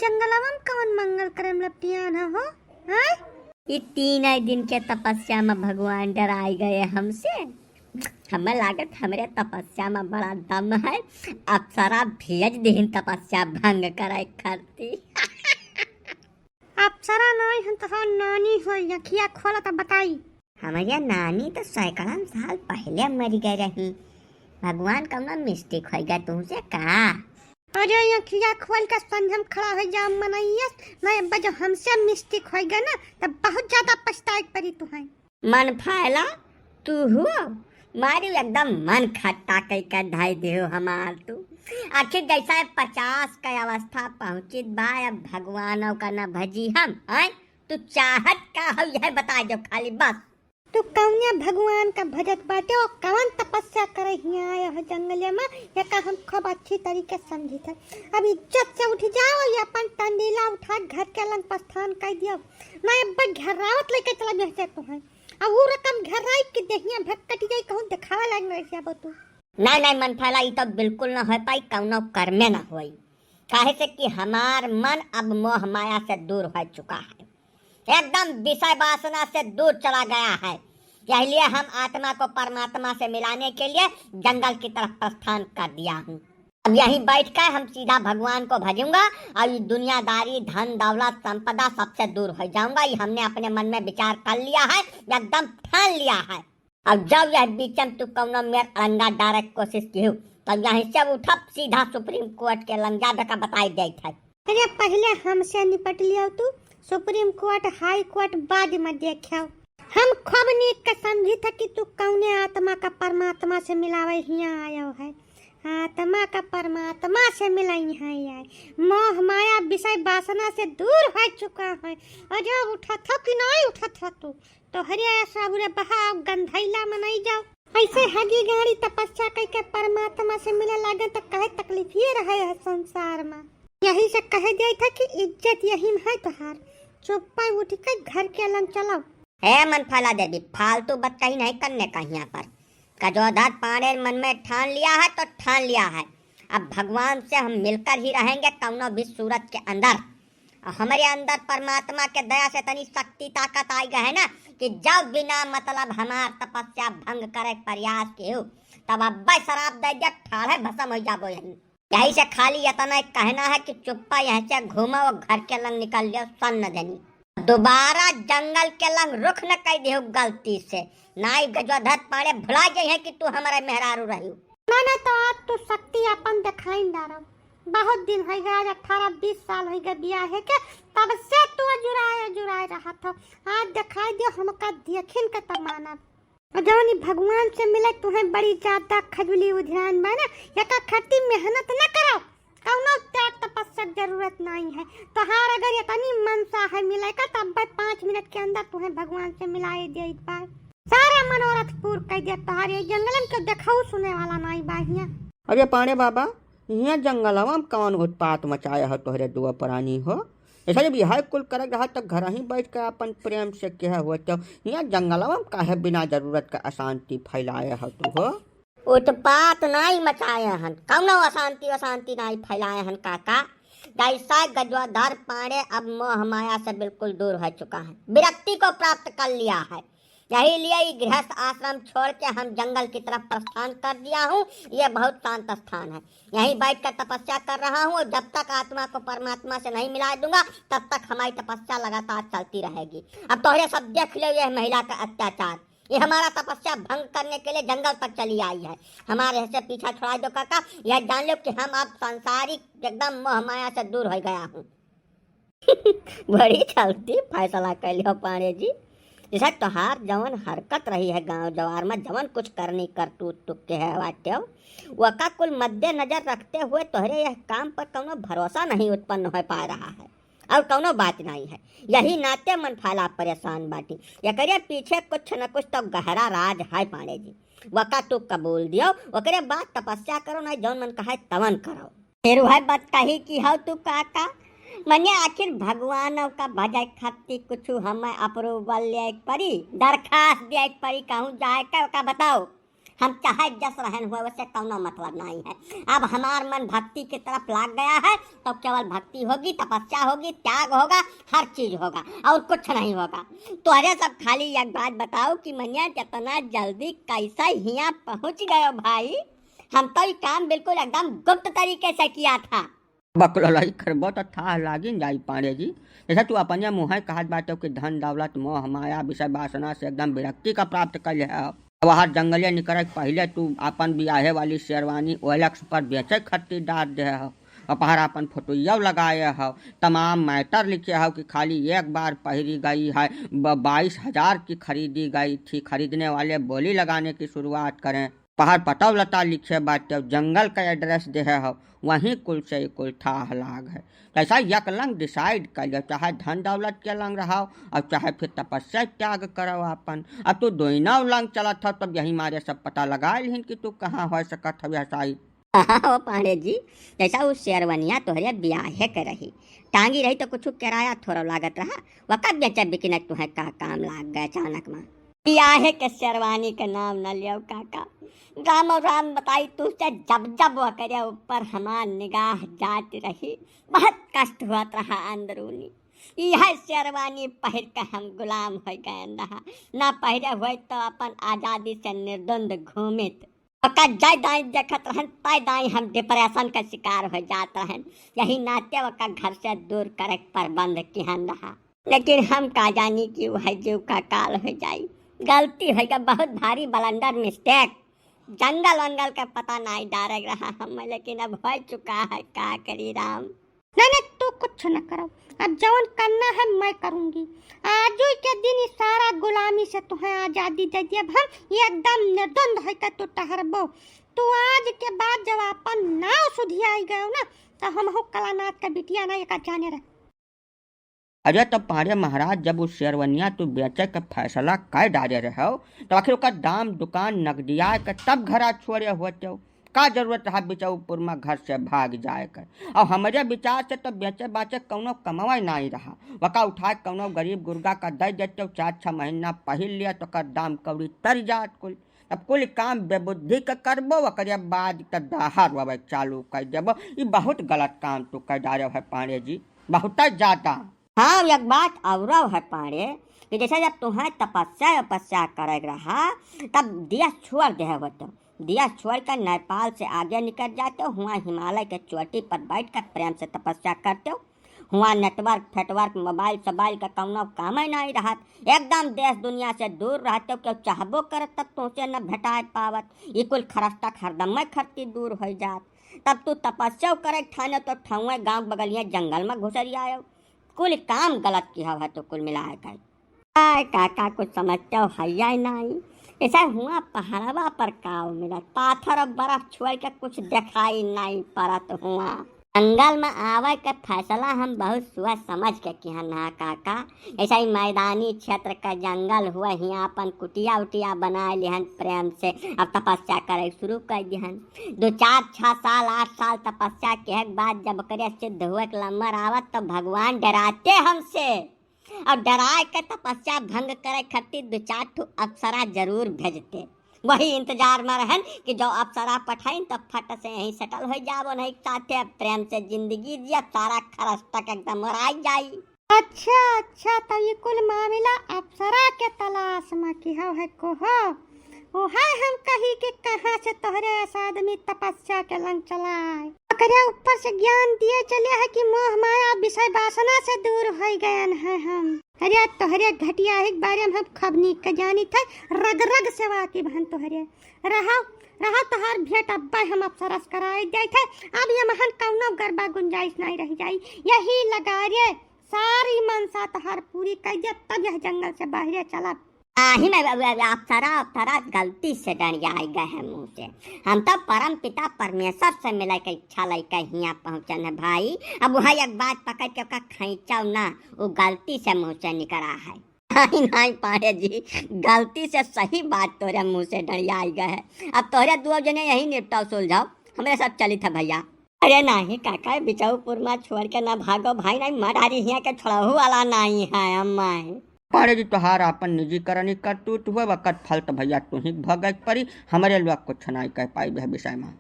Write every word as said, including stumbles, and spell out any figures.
जंगलवा में कवन मंगल करे में लपियान है हो? हैं? ई तीन दिन के तपस्या में भगवान डराई गए हमसे। हमें लागत हमरे तपस्या में बड़ा दम है। अप्सरा भेज दिहिन तपस्या भंग करे खातिर। अप्सरा नहीं हम तो नानी हो, अखिया खोला तो बताई। हमरे नानी तो सैकड़न साल पहले मर गए रही। भगवान कौनो मिस्टेक हो गया तुमसे का? अरे अखिया खोल के संझम खड़ा हो जा मनैयस, नहीं अब जो हमसे मिस्टेक हो गया ना, तब बहुत ज्यादा पछताए के पड़ी तुहैं। मन फैला, तू हो मारी एकदम मन खट्टा कई के धाई देहो हमार तू। आखिर जैसा है पचास का अवस्था पहुँचित बा, अब भगवान का न भजी हम, हैं? तू चाहत का हो यह बता दो खाली बस। तू कौने भगवान का भजत बाटे और कौन तपस्या करे हियाँ आया हो जंगलिया में, एका हम खूब अच्छी तरीके से समझी थे। अब इज्जत से उठ जाओ और अपन टंडीला उठा घर के लंग प्रस्थान कर दियो, नहीं अब घेरावत लेके चला बेहतर तुहैं। अब वो रकम घेराई कि देहिया भक कट जाई, कहूँ दिखावा लाग नहीं जाबो तू। नहीं, नहीं, मन फैला, ई तो बिल्कुल न हो पाई, कौनो कर्मे न होई। काहे से कि हमार मन अब मोह माया से दूर हो चुका है, एकदम विषय वासना से दूर चला गया है। यही लिए हम आत्मा को परमात्मा से मिलाने के लिए जंगल की तरफ प्रस्थान कर दिया हूँ। अब यहीं बैठ कर हम सीधा भगवान को भजूंगा और ये दुनियादारी, धन, दौलत, संपदा सबसे दूर हो जाऊंगा। ये हमने अपने मन में विचार कर लिया है, एकदम ठान लिया है। अब जब यह बीचम तू कौनो मेर अड़ंगा डारे के कोशिश किहू, तब यहीं से उठब सीधा सुप्रीम कोर्ट के लंग जाबे का बताई देत है। अरे पहले हमसे निपट लियो तू, सुप्रीम कोर्ट, हाई कोर्ट बाद में देखो। हम खूब नीक के समझी था कि तू कौने आत्मा का परमात्मा से मिलावे हियाँ आयो है। आत्मा का परमात्मा से मिलाई है यार। मोह माया विषय वासना से दूर हो चुका है। अरे उठत हो कि नहीं उठत हो तू? तोहरे ऐसा बुरे बहाव गंधैला में नहीं जाओ। ऐसे हगी गाड़ी तपस्या कई के परमात्मा से मिले लागे तो कहे तकलीफ ये रहे है संसार में। यही से कहे जाए था कि इज्जत यही में है तोहार। चुप्पा उठ के घर के लंग चलो। हे मन फैला देवी, फालतू बात कहीं नहीं करने का यहाँ पर। गजोधर पांड़े मन में ठान लिया है तो ठान लिया है, अब भगवान से हम मिलकर ही रहेंगे कौनो भी सूरत के अंदर। और हमरे अंदर परमात्मा के दया से इतनी शक्ति ताकत आई गए है ना कि जब बिना मतलब हमार तपस्या भंग करे के प्रयास किहू, तब अब्बे शराब दे दिया, ठाढ़े भस्म हो जाबो यहीं। यही से खाली इतना एक कहना है कि चुप्पा यहाँ से घूमो और घर के लंग निकल जाओ, सन्न देनी। दोबारा जंगल के लंग रुख न कह दियो गलती से, नाई गजोधर पांड़े भुला जाइए कि तू हमारे मेहरारू रही। ना, ना, तो आज तू शक्ति अपन दिखाई डारो। बहुत दिन हो गया, आज अठारह बीस साल हो गए बियाह है के, तब से तू अजुराए अजुराए रहा था। आज दिखाई दियो हमका देखिन के तब मानब। और जौन ई भगवान से मिले तुहें बड़ी ज्यादा खजुली उधिरान बा ना, एका खातिर मेहनत न करो, कौनो त्याग तपस्या के जरूरत नहीं है। तोहार अगर इतनी मनसा है मिले का, तब भाई पाँच मिनट के अंदर तुहें भगवान से मिलाए देत बा। सारा मनोरथ पूर कर दिया तोहार, ये जंगलन के देखऊ सुने वाला नहीं बा हियां। अरे पांड़े बाबा, हियां जंगलवा में कौन उत्पात मचाया है तोहरे दुआ प्राणी हो? ऐसा जब यह कुल करत रहा तो घर ही बैठ के अपन प्रेम से कह होत, हियां जंगलवा में काहे बिना जरूरत का अशांति फैलाए हो तू हो? उत्पात नाई मचाए हन, कौनो अशांति अशांति नाई फैलाए हन काका। जैसा गजोधर पांड़े अब मोह माया से बिल्कुल दूर हो चुका है, विरक्ति को प्राप्त कर लिया है, यही लिए ये गृहस्थ आश्रम छोड़ के हम जंगल की तरफ प्रस्थान कर दिया हूँ। ये बहुत शांत स्थान है, यहीं बैठ कर तपस्या कर रहा हूँ। जब तक आत्मा को परमात्मा से नहीं मिला दूंगा, तब तक हमारी तपस्या लगातार चलती रहेगी। अब तोहरे सब देख लो ये महिला का अत्याचार, ये हमारा तपस्या भंग करने के लिए जंगल तक चली आई है, हमारे से पीछा छुड़ा दो काका। यह जान लो कि हम अब सांसारिक एकदम मोह माया से दूर हो गया हूँ। बड़ी जल्दी फैसला कर लियो पांड़े जी। जैसा तोहार जवन हरकत रही है गांव जवार में, जवन कुछ करनी करतूत तुक के है बाटे, वका कुल मद्देनजर रखते हुए तोहरे यह काम पर कौनो भरोसा नहीं उत्पन्न हो पा रहा है और कौनो बात नहीं है। यही नाते मन फैला परेशान बाटी। एकरे पीछे कुछ न कुछ तो गहरा राज है पांड़े जी। वका तू कबूल दियो, ओकरे बाद तपस्या करो, नहीं जौन मन कहे तवन करो। फिर वह बात कही कि हौ तू काका, मने आखिर भगवान का भजे खातिर कुछ हमें अप्रूवल ले पड़ी, दरखास्त दे पड़ी, कहूँ जाए के ओका बताओ। हम चाहे जस रहन हुए, उससे कौनो मतलब नहीं है। अब हमार मन भक्ति की तरफ लाग गया है, तो केवल भक्ति होगी, तपस्या होगी, त्याग होगा, हर चीज होगा, और कुछ नहीं होगा। तोहरे सब खाली एक बात बताओ कि मनिया, कितना जल्दी कैसे हियाँ पहुँच गयो भाई? हम तो ये काम बिल्कुल एकदम गुप्त तरीके से किया था। बकलोलई करबो त थाह लागिन जाई पांड़े जी। जैसे तू अपने मुँहे कहत बाटे कि धन दौलत मोह माया विषय वासना से एकदम विरक्ति का प्राप्त कर ले हो। बाहर जंगले निकरे के पहिले तू अपन बियाहे वाली शेरवानी ओएलएक्स पर बेचे खातिर डार दे हो। अपहर अपन फोटोइया लगाए हो, तमाम मैटर लिखे हो कि खाली एक बार पहिरी गई है, ब-, बाईस हजार की खरीदी गई थी। खरीदने वाले बोली लगाने की शुरुआत करें। पहाड़ पटौलता लिखे बाटे, जंगल का एड्रेस देहे हो, वहीं कुल से कुल थाह लाग है। तो ऐसा एक लंग डिसाइड कर लो, चाहे धन दौलत के लंग रहो और चाहे फिर तपस्या त्याग करो अपन। अब तू दोनों लंग चलत हो, तब यही मारे सब पता लगा लिहिन कि तू कहाँ हो सकत हो ऐसा ही। हाँ हो पांड़े जी, जैसा उ शेरवनिया तोहरे बियाहे के रही, टांगी रही तो कुछ किराया थोड़ा लागत रहा, वका बेचे बिकने तुहे का काम लाग गए अचानक में। बियाहे के शेरवानी के नाम न लियो काका। राम और राम बताई तुझसे, जब जब वकरे ऊपर हमार निगाह जात रही, बहुत कष्ट होत रहा अंदरूनी। यह शेरवानी पहिर के हम गुलाम हो गए रहा, ना पहिरे हुए तो अपन आजादी से निर्द्वंद घूमित। ओका जय दाई देखत रहन, तय दाई हम डिप्रेशन का शिकार हो जात रहन। यही नाते ओका घर से दूर करे के प्रबंध किहन रहा। लेकिन हम का जानी कि वह जीव का काल हो जाई। गलती हो गया, बहुत भारी बलंडर मिस्टेक। जंगल वंगल का पता नहीं डारे रहा हम, लेकिन अब हो चुका है, का करी राम। नहीं, नहीं, तू कुछ न करो। अब जवन करना है, मैं करूँगी। आजू के दिन ई सारा गुलामी से तुहें आजादी दे दियब हम, ये एकदम निर्द्वंद है के तू टहरबो। तू आज के बाद जब अपन नाव सुधियाई गयो ना, तो हम हो कलानाथ का बिटिया ना, एका जाने रह। अरे, तब पांड़े महाराज जब उ शेरवनिया तू बेचे के फैसला कर डारे रहो, तब आखिर ओकर दाम दुकान नगदिया के तब घरा छोड़े होते हो। का जरूरत रहा बिचौपुर में घर से भाग जाए के? और हमरे विचार से तो बेचे बाचे कौनो कमावा नहीं रहा। वका उठा के कौनो गरीब गुर्गा का दे देते हो, चार छह महीना पहिर लिया तो ओकर दाम कौड़ी तर जात कुल। अब कुल काम बेबुद्धि के करबो, ओकरे बाद त डहर ववे चालू कर देबो। ई बहुत गलत काम तू कर डारे है पांड़े जी, बहुत ज्यादा। हाँ, एक बात औरो है पांड़े, कि जैसे जब तुहें तपस्या वपस्या करे के रहा, तब देश छोड़ दे होतो। देश छोड़ कर नेपाल से आगे निकल जाते, हुआ हिमालय के चोटी पर बैठ कर प्रेम से तपस्या करते हो। हुआ नेटवर्क फेटवर्क, मोबाइल सोबाइल का कौनो काम ही नहीं रहत। एकदम देश दुनिया से दूर रहते हो, केहू चाहबो करत तब तुमसे न भेटाए पावत। ई कुल खरस्ता हरदम में खरती दूर हो जात। तब तू तपस्या करे ठाने तो ठौए गांव बगलिया जंगल में घुसर आयो। कुल काम गलत किहा है तो कुल मिलाए कर। आय काका, कुछ समझते हो है या नहीं? ऐसा हुआ पहाड़वा पर काव मिलत, पाथर और बर्फ छोड़ के कुछ दिखाई नहीं पड़त हुआ। जंगल में आवे के फैसला हम बहुत सोच समझ के किहन हा काका। ऐसा ही मैदानी क्षेत्र का जंगल हुआ, हियाँ अपन कुटिया उटिया बनाए लिहन प्रेम से, अब तपस्या करे शुरू कर दिहन। दो चार छह साल आठ साल तपस्या के बाद जब करे सिद्ध हुए के लम्बर आवत तो भगवान डराते हमसे। अब डराए के तपस्या भंग करे खातिर दो चार ठो अप्सरा जरूर भेजते। वही इंतजार में रहन कि जो अप्सरा पठाइन तो फट से यहीं सेटल हो जाबो, नहीं साथे प्रेम से जिंदगी जिया, सारा खरस तक एकदम ओराई जाई। अच्छा, अच्छा, तो ये कुल मामला अप्सरा के तलाश में किहो है को हो? ओहे हम कही कि कहाँ से तोहरे ऐसा आदमी तपस्या के लंग चलाए। ओकरे ऊपर से ज्ञान दिए चले है कि मोह माया विषय वासना से दूर हो गयन है हम। अरे तोहरे घटिया के बारे में हम खूब नीक के जानी थे, रग रग से वाकिफ हन तोहरे। रहो, रहो तोहार भेंट अब्बे हम अप्सरा से कराए जाए थे। अब ये महन कौनो गरबा गुंजाइश नहीं रह जाई। यही लगा रे, सारी मनसा तोहार पूरी कर दे, तब यह जंगल से बाहरे चलब। आही में अब, अब, अब अप्सरा, अप्सरा गलती से डरियाई गए हैं मुँह से। हम तो परम पिता परमेश्वर से मिले के इच्छा लेके हियाँ पहुँचन है भाई। अब वह एक बात पकड़ के ओका खींचो ना, वो गलती से मुँह से निकला है। नहीं, नहीं पांड़े जी, गलती से सही बात तोरे मुँह से डरियाई गए है। अब तोरे दो जने यही निपटाव सुलझाओ, हमरे सब चलित है भैया। अरे नहीं काका, बिचौपुर में छोड़ के ना भागो भाई, नहीं मडारी हियाँ के छोड़हु वाला नहीं है अम्मा। पाड़े जी, तोहार आपन निजीकरण ही करतूत हुए, वकत फल त भैया तुही भोगे के परी, हमरे लोग कुछ नाई कह पाई यह विषय में।